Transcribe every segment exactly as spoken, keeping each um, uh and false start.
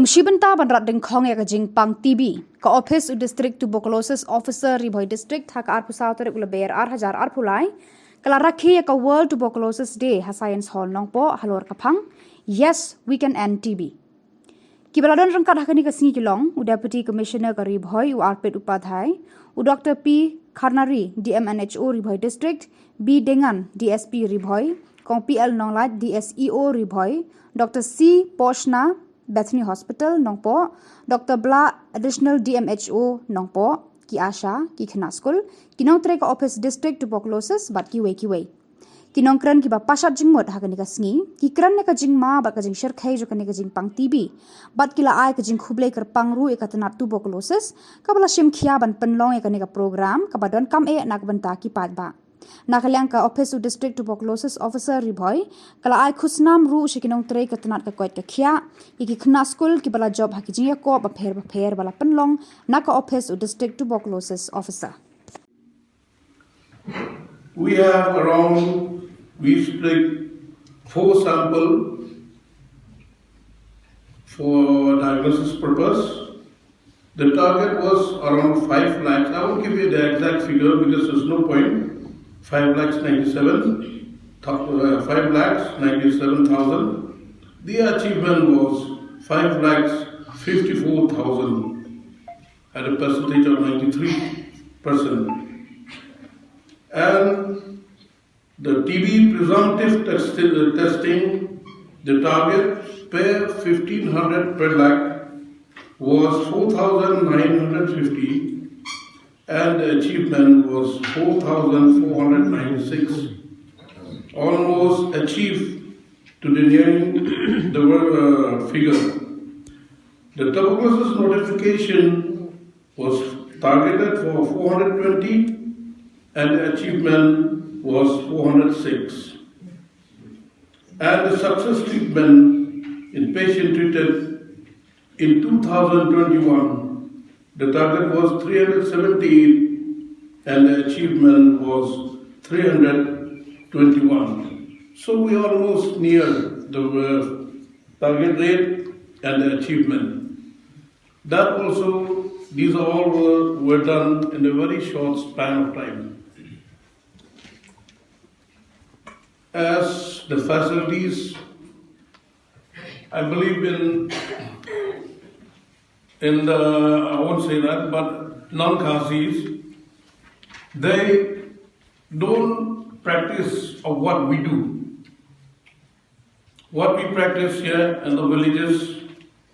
Shi bynta ban rat dyngkhong ïa ka jingpang T B, ka Office u District Tuberculosis Officer Ri Bhoi District ha ka arphew saw tarik u Lber ar hajar arphew lai ka la rakhe ïa ka World Tuberculosis Day ha Science Hall Nongpoh halor ka phang Yes, We Can End T B. Kiba la don ryngkat ha kane ka sngi ki long u Deputy Commissioner ka Ri Bhoi u Arpit Upadhyay, u Doctor P Kharnari, D M and H O Ri Bhoi District, B Dengan, D S P Ri Bhoi, Kong P L Nonglait, D S E O Ri Bhoi, Doctor C Poshna, Bethany Hospital Nongpoh, Doctor Blah, Additional D M H O Nongpoh, ki ASHA, ki khynnah skul, ki nongtrei ka Office District Tuberculosis bad kiwei kiwei. Ki nongkren kiba pashat jingmut ha kane ka sngi ki kren ïa ka jingma bad ka jingshyrkhei jong kane ka jingpang T B bad ki la ai ka jingkhublei kyrpang ruh ïa ka tnat tuberculosis kaba la shim khia ban pynlong ïa kane ka program kaba donkam eh na ka bynta ki paidbah. Na ka liang ka Office u District Tuberculosis Officer Ri Bhoi ka la ai khusnam ruh sha ki nongtrei ka tnat ka koit ka khiah, ïa ki khynnah skul kiba la jop ha ki jingïakob bapher bapher ba la pynlong na ka Office u District Tuberculosis Officer. We have around, we split four sample for diagnosis purpose. The target was around five lakhs. I won't give you the exact figure because there's no point. Five lakhs ninety-seven, thou- uh, five lakhs ninety-seven thousand. The achievement was five lakhs fifty-four thousand at a percentage of ninety-three percent. And the T B presumptive test- testing, the target per fifteen hundred per lakh was four thousand nine hundred fifty, and the achievement was four thousand four hundred ninety-six. Almost achieved to the nearing the uh, figure. The tuberculosis notification was targeted for four hundred twenty and the achievement was four hundred six. And the success treatment in patient treated in two thousand twenty-one, the target was three hundred seventy-eight and the achievement was three hundred twenty-one. So we almost near the uh, target rate and the achievement. That also, these all were, were done in a very short span of time. As the facilities, I believe in in the, I won't say that, but non-Khazis, they don't practice of what we do. What we practice here in the villages,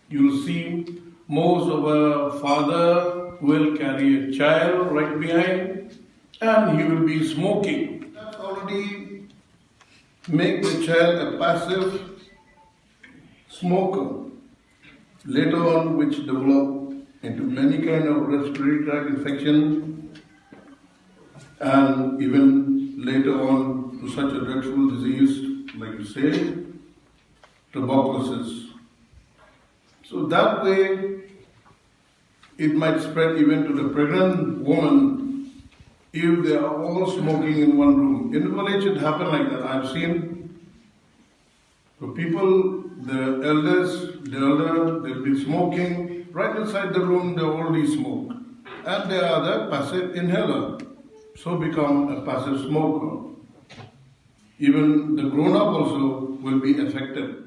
you'll see most of a father will carry a child right behind and he will be smoking. That already make the child a passive smoker. Later on, which develop into many kind of respiratory tract infection and even later on to such a dreadful disease, like you say, tuberculosis. So that way, it might spread even to the pregnant woman if they are all smoking in one room. In the village, it happened like that. I've seen the people, the elders, the elder, they'll be smoking. Right inside the room, they already smoke. And they are the passive inhaler. So become a passive smoker. Even the grown-up also will be affected.